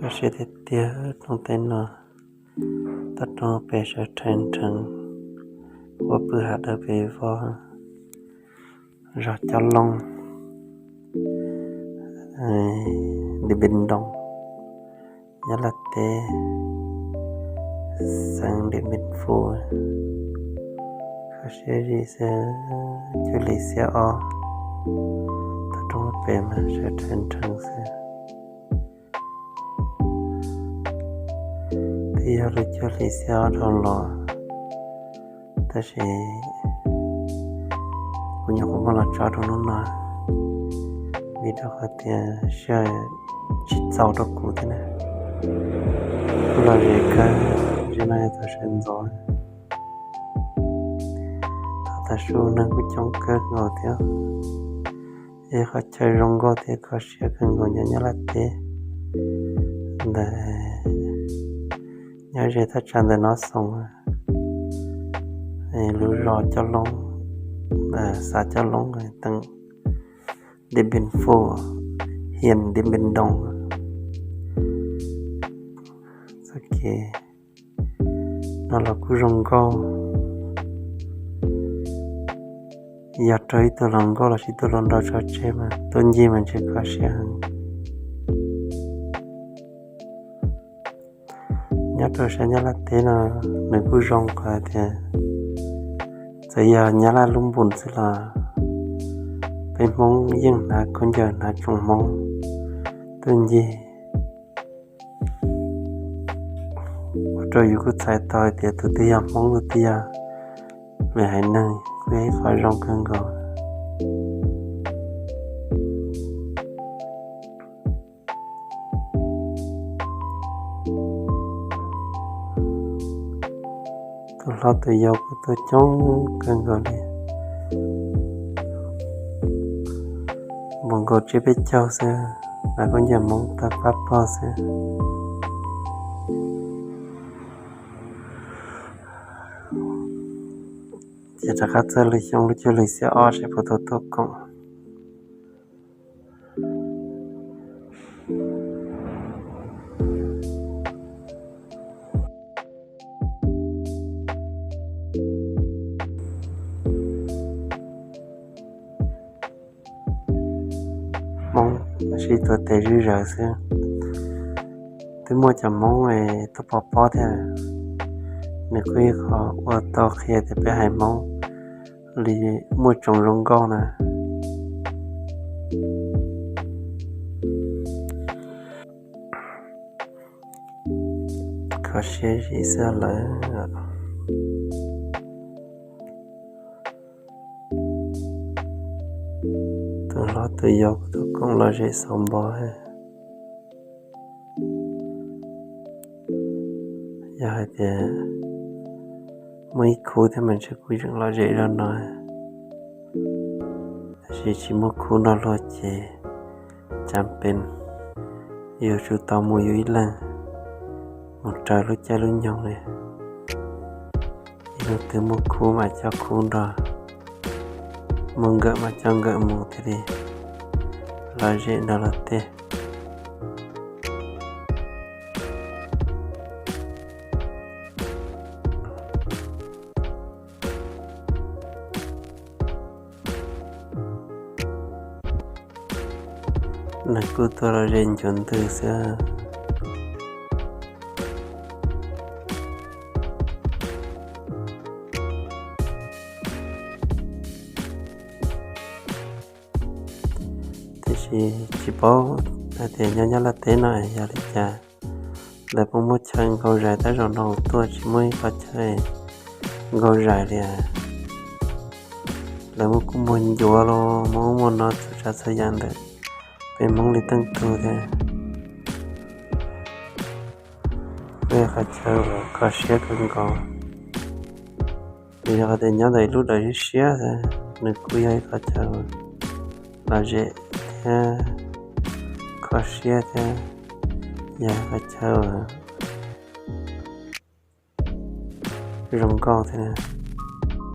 Kho siab tiag tiag, roob teb no toj roob pem sawv rheev rheev, ua pw hav dawb pes vog, zos Cob Loob, Diam Npis Ntoos, Nyab Laj teb, xeev Diam Npis Fuj. Kho siab zim xwb, cuaj hlis xiab ob, toj roob pem mas sawv rheev rheev xwb. Twb yog lub cuaj hlis xiab ob dhau los, tab sis kuv nyuam qhuav muab los tso rau hnub no, vim rau qhov tias sij hawm tsis txaus rau kuv thiab na. Kuv los zem kawg, zem no yog thaum sawv ntxov. Thaum tav su neeg kuj coob kawg nkaus thiab. Yog qhov chaw zoo nkauj thiab kho siab kawg nkaus nyob Nyab Laj teb ntawd, nyob ze thaj tsam ntawm Nov Xoos, lub zos Cob Loob, xav Cob Loob, teem Diam Npis Fuj, hiam Diam Npis Ntoos. Txoj kev no los kuj zoo nkauj. Yog raug ib tug hluas nkauj los sis tus hluas nraug tso tseg mas tuaj ncig mas ntshe kho siab heev. Nyob rau sab Nyab Laj teb no nws kuj zoo qhov tias txawm yog Nyab Laj lub npus xwb los peb Hmoob yeej hnav khaub ncaws hnav tsoos Hmoob tuaj ncig, ua rau yus kuj txhais tau hais tias tus twg yog Hmoob tus twg yog lwm haiv neeg kuj yog ib qho zoo kawg nkaus. Tus hlob tus yau kuj tuaj coob kawg nkaus li, npaum nkaus tsiab peb caug xwb, hnav khaub ncaws Hmoob tag pab pog xwb. Ces rov qab txog lwm xyoo lub cuaj hlis xiab ob seb puas tau tuaj koom. Hmoob sib tuav tes zwj zawv xwb. Twb muaj cov Hmoob tuaj pov pob thiab, nws kuj ib qho ua tau qhia tias peb haiv Hmoob li muaj tsoom zoo nkauj na. Kho siab zim xwb lawm. Tus hlob tus yau kuj tuaj koom lom zem xaus npo. Yog hais tias muaj ib khub thiab mas ntshe kuj yeej lom zem zog no, tab sis tsis muaj khub nrog luag ces tsam pem yuav tsum tau mus yus ib leeg mus raws lub caij lub nyoog li. Ib hnub twg muaj khub mas coj khub nrog, muaj nkawm mas coj nkawm mus thiaj li lom zem nrog luag tej. Nws kuj tuaj lom zem ncuav ntws xwb. Tiam sis tsis paub hais tias nyob Nyab Laj teb no yog li cas, lawv puas muaj chaw nkaug zais tab zaum no tuaj tsis muaj ib qho chaw nkaug zais li. Lawv muaj kuj muag ncuav los muaj ub muaj no txhua tsav txhua yam ntawm peb Hmoob li teej tug thiab. Kuj yog qhov chaw uas kho siab kawg nkaus. Vim yog tias nyob ntawm ib lub dawm siab siab, nws kuj yog ib qhov chaw lom zem thiab kho siab thiab yog ib qhov chaw zoo nkauj thiab.